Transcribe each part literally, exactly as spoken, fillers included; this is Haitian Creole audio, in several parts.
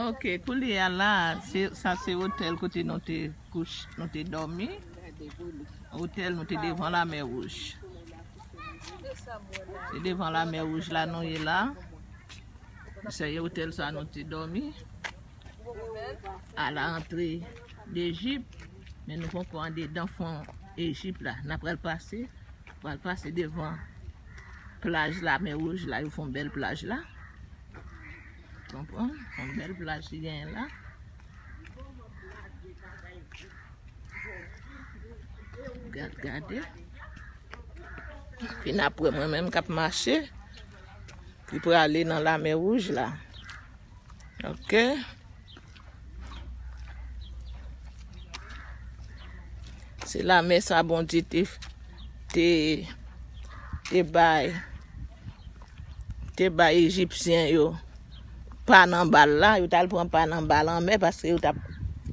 Ok, koulye a la, se, sa se otèl kote nou te kouch, nou te dòmi. Otèl nou te devan Lamè Wouj. Se devan Lamè Wouj la nou ye la. Se otèl sa nou te dòmi. A la antre Lejip, men nou poko andedan fon Ejip la. N ap pral pase, pral pase devan plaj Lamè Wouj la, yo fè yon bèl plaj la. Konprann? Yon bèl plaj ki genyen la. Gad, gade. Epi n ap wè mwen menm k ap mache, ki prale nan Lamè Wouj la. Ok. Se lamè sa Bondye te, te, te bay, te bay Ejipsyen yo pa nan ba l la, yo t al pran pa nan ba lanmè paske yo t ap,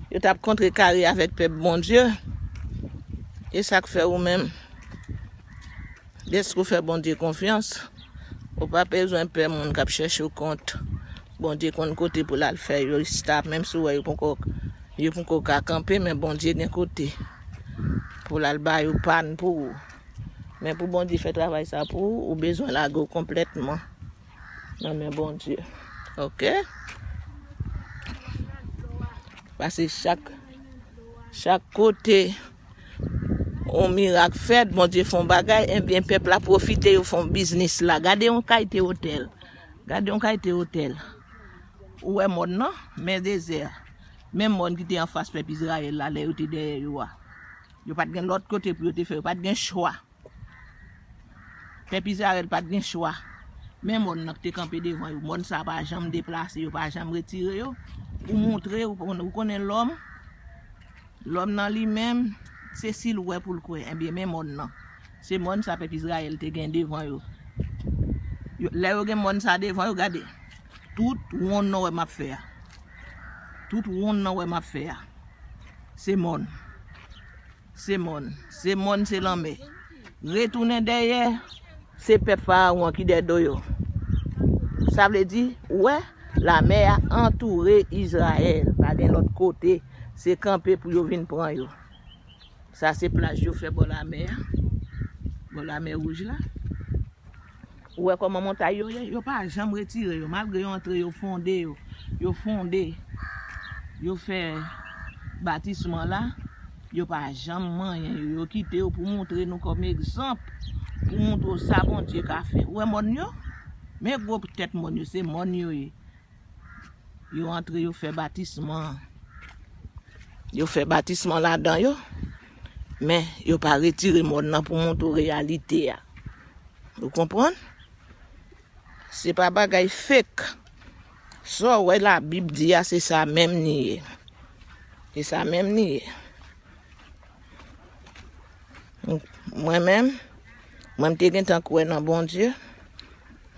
yo t ap kontrekare avèk pèp Bondye. E sa k fè ou menm, dèske w fè Bondye konfyans, ou pa bezwen pè moun k ap chèche w kont. Bondye konn kote pou l al fè yo stap, menm si w wè yo poko, yo poko ka kanpe, men Bondye gen kote pou l al ba yo pa n pou ou. Men pou Bondye fè travay sa pou ou, ou bezwen lage w konplètman nan men Bondye. Ok? Paske chak, chak kote yon mirak fèt, Bondye fè yon bagay, ebyen, pèp la pwofite, yo fè yon biznis la. Gade yon kalite otèl. Gade yon kalite otèl. Ou wè mòn nan, men dezè. Menm mòn ki te anfas pèp Izrayèl la, lè yo te dèyè yo a. Yo pa t gen lòt kote pou yo te fè, yo pa t gen chwa. Pèp Izrayèl pa t gen chwa. Men mòn nan ki te kanpe devan yo. Mòn sa a pa janm deplase, yo pa janm retire yo. Ou montre, ou, ou konnen lòm. Lòm nan li menm, se si l wè pou l kwè. Ebyen, men mòn nan. Se mòn sa pèp Izrayèl te gen devan yo. Yo, lè yo gen mòn sa devan yo, gade. Tout wonn nan wè m ap fè a. Tout wonn nan wè m ap fè a. Se mòn. Se mòn. Se mòn, se lanmè. Retounen dèyè, se pèp Farawon an ki dèyè do yo. Sa vle di, ou wè, lamè a antoure Izrayèl. Pa gen lòt kote. Se kanpe pou yo vin pran yo. Sa se plaj yo fè bò lamè a. Bò lamè wouj la. Ou wè kòman montay yo ye? Yo pa janm retire yo. Malgre yo antre, yo fonde yo. Yo fonde. Yo fè batisman la. Yo pa janm manyen yo. Yo kite yo pou montre nou kòm egzanp. Pou montre w sa Bondye ka fè. Ou wè mòn yo? Men gwo tèt mòn yo. Se mòn yo ye. Yo antre, yo fè batisman. Yo fè batisman ladan yo. Men, yo pa retire mòn nan pou montre w reyalite a. Ou konprann? Se pa bagay fake. Sa w wè Labib di a, se sa menm li ye. Se sa menm li ye. Mwen menm, mwen m te gentan kwè nan Bondye,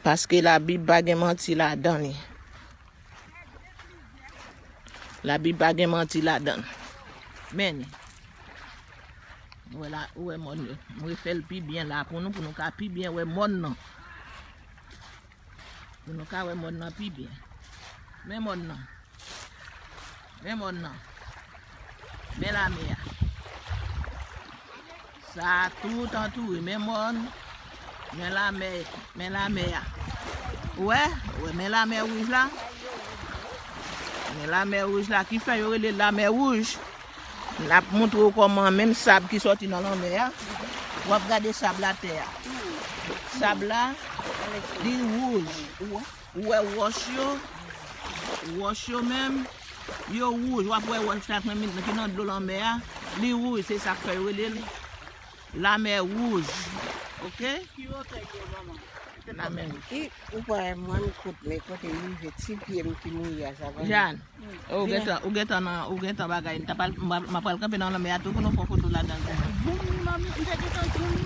paske Labib pa gen manti ladan li. Labib pa gen manti ladan l. Men, ou wè la, ou wè mòn yo. Mwen fè l pi byen la pou nou, pou nou ka pi byen wè mòn nan. Pou nou ka wè mòn nan pi byen. Men mòn nan. Men mòn nan. Men lamè a. Sa a tout antoure. Men mòn. Men lamè. Men lamè a. Ou wè? Ou wè, men lamè wouj la. Men lamè wouj la. Ki fè yo rele l lamè wouj. N ap montre w kòman menm sab ki sòti nan lanmè a, w ap gade sab la atè a. Sab la, li wouj. Ou wè wòch yo, wòch yo menm, yo wouj. W ap wè wòch la ki nan dlo lanmè a, li wouj. Se sa k fè yo rele l lamè wouj. Ok? Ki wotè l ye, manman? Lamè wouj. Ou pa wè mòn kout men kote m rive, ti pye m ki mouye a, sa pa. Jàn, ou gentan, ou gentan nan, ou gentan bagay, m ta pral, m ap, m ap pral kanpe nan lanmè a tou pou nou fè yon foto ladan l pou mwen. Boum, manmi, m te gentan zoom